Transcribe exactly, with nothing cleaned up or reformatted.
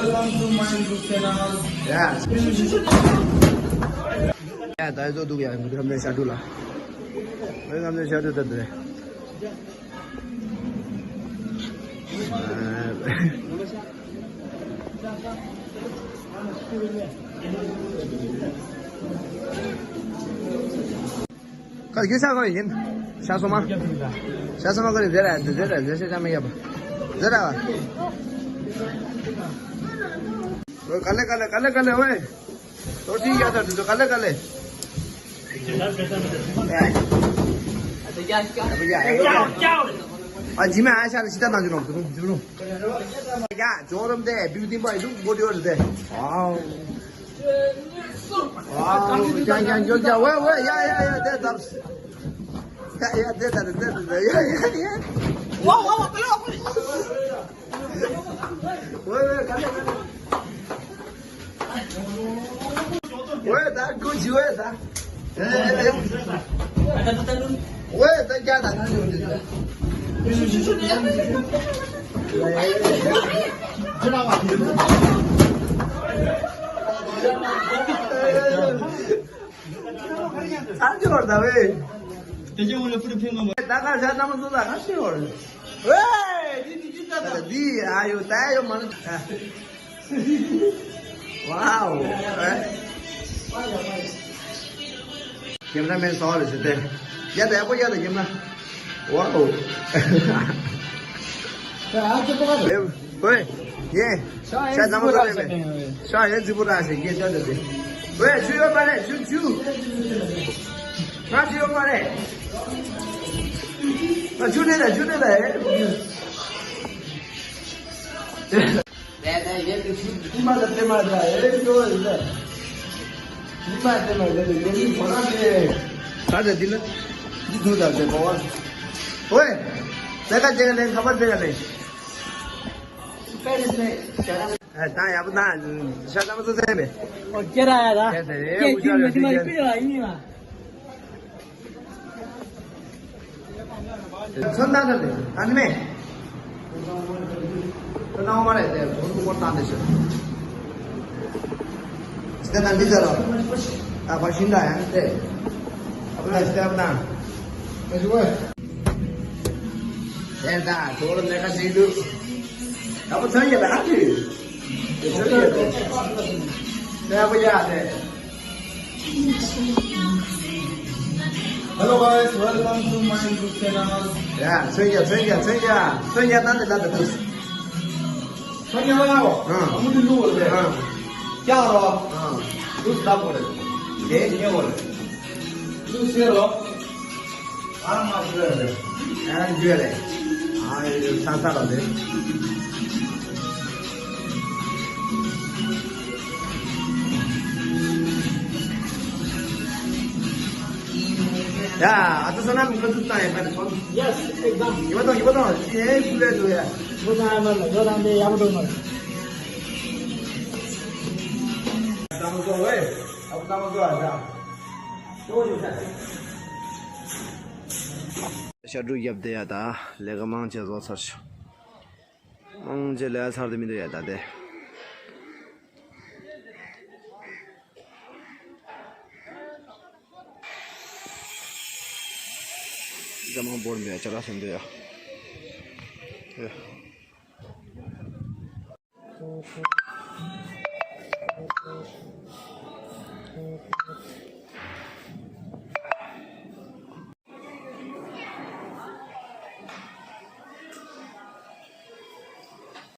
ཡ། ཡ། ད་ཡོད་འདུག་ཡ། མི་ཁམས་ནས་ཤར་དུ་ལ། མི་ཁམས་ནས་ཤར་དུ་ད་དེ། ཁ་ཁྱི་ཤ་གང་ཡིན། ཤ་སོ་མ། ཤ་སོ་མ་ག་རེ་ཟེར་ར་ཟེར་ར་ཟེར་ཤ་ཅང་མི་ཡོད་པ། ཟེར་ར་བ། ཨོ་ག་ལེ་ག་ལེ་ག་ལེ་ག་ལེ་ཨོའི། ཏོ་ཏི་ཡ་ད་དུ་ག་ལེ་ག་ལེ། ཨ་ཇི་མ་ཨ་ཤ་ལ་ཤི་ད་ན་ཇུ་རོང་ཇུ་རོང་ཇུ་རོང་། ཡ་ཇོ་རོམ་དེ་བིའུ་ཏི་པ་ཡི་དུ་གོ་ཏི་ཡོད་རེད་དེ། ཨའོ། ཨའོ། ཀྱང་ཀྱང་འགྱོ་ཀྱང་ཝེ་ཝེ་ཡ་ཡ་ཡ་དེ་ལྟར། ཡ་ཡ་དེ་ལྟར་དེ་ལྟར་ཡ་ཡ་ཡ། ཝེ་ཝེ་ག་ལེ་ག་ལེ། ཝེ་ད་ཀུ་ཅི་ཝེ་ད། ཝེ་ད་ཀྱ་ད་ན་ཡོད་དེ། ཨ་ཅོར་ད་ཝེ། དེ་ཅི་འོ་ལེ་པུ་རི་ཕིང་ལོ་མ། ད་ག་ཟ་ད་མ་ཟོ་ད་ག་ཤི་ཡོར། ཝེ། དི་དི་དི་ད་ད། དི་ཨ་ཡོ་ད་ཡོ་མ་ན། ཝའོ། ཨེ། ཀེམ་ར་མེན་སོ་ལེ་ཟེར་ཏེ། ཡ་ད་ཡ་པོ་ཡ་ད་ཀེམ་ར། ཝའོ། ད་ཨ་ཅོ་པོ་ག་ད། ཝེ། ཡེ། ཤ་ཟ་མ་ཟ་ལེ་མེ། ཤ་ཡེ་ཛི་པུ་ར་ཤེ་ཡེ་ཤ་ཟ་ཏེ། ཝེ་ཆུ་ཡོད་མ་རེད་ཆུ་ཆུ། ང་ཆུ་ཡོད་མ་རེད། ང་ཆུ་ནས་ད་ཆུ་ནས་ད་ཨེ། ད་ད་ཡེ་ཏི་ཆུ་ཉི་མ་ད་ཏེ་མ་ད་ཨེ་ཡོད་ད། ཉི་མ་ཏེ་མ་ད་ཡེ་ནི་ཁོ་རང་ཏེ། ད་ད་འདི་ལ། འདི་དུ་ད་ཏེ་པ་བ། ཝེ། ད་ག་ཏེ་ག་ནས་ཁ་པར་ཏེ་ག་ནས། ཨ་ད་ཡག་པོ་ད་ཤ་ད་མ་ཚོ་ཚེ་མེད། ཨོ་ཀེ་ར་ཡ་ད། ཀེ་ཏེ་རེ་ཀེ་ཀུ་ཅི་ཡོད་མེ་ཏི་མ་ཡི་ཀུ་ཡ་ཡིན་ཡིན་ལ། ཚོན་ད་ད་ལེ་ཨ་ནི་མེ། ཚོན་ད་མ་རེད་དེ་ཚོན་དུ་སྐོར་བཏང་དེ་ཤོད། ཅི་ད་ད་འདི་ཟེར་རོ། ད་བ་ཤིན་ད་ཡང་དེ། ཨ་བུ་ད་ཅི་ད་བུ་ད། ཨ་ཞུ་བ། དེ་ད་ཚོ་ལ་ལས་ཀ་ཞིག་འདུག་ད་བུ་ཚོན་ཡོད་ལ་ཨ་ཅི། དེ་ཚོན་ཡོད་དེ། དེ་ཨ་བུ་ཡ་དེ། Hello guys, welcome to my YouTube channel. ཡ། མཚོན་རྒྱག་མཚོན་རྒྱག་མཚོན་རྒྱག་མཚོན་རྒྱག་ད་འདི་ད་ད་དུས། མཚོན་རྒྱག་ལ་ཡོ། ཨང་། ཨ་མུ་འདི་ལུག་རེད། ཨང་། རྒྱག་རོ། ཨང་། ལུག་ད་གོ་རེད། དེ་ཉེ་བོ་རེད། ལུག་ཟེར་རོ། ཨ་མ་ཟེར་རེད། ཨ་འཇུ་རེད། ཨ་ཡོ་ས་ས་རོ་རེད། ཡ། ཨ་ཏུ་སོ་ན་མི་ཁ་ཐུག་ཏང་ཡ་པ་ནི་ཐོན། Yes, एकदम. ཡོ་དང་ཡོ་དང་ཅི་ཧེ་ཀུ་ལེ་ཏུ་ཡ། ཡོ་དང་ཡ་མ་ལ་ཡོ་དང་དེ་ཡ་མ་ཏོ་མ། ཏང་སོ་ཝེ། ཨ་ཏང་སོ་ཨ་ཤ། ཤ་དྲུག་བརྒྱབ་དེ་ཡ་ད་ལས་ཀ་མང་ཆེ་བཟོ་ཚར་ཤག་མང་ཆེ་ལས་ཚར་དེ་མི་འདུག་ཡ་ད་དེ། རྒྱ་མང་བོར་འདུག་ཡ་ཅ་ལག་སེམས་འདུག་ཡ།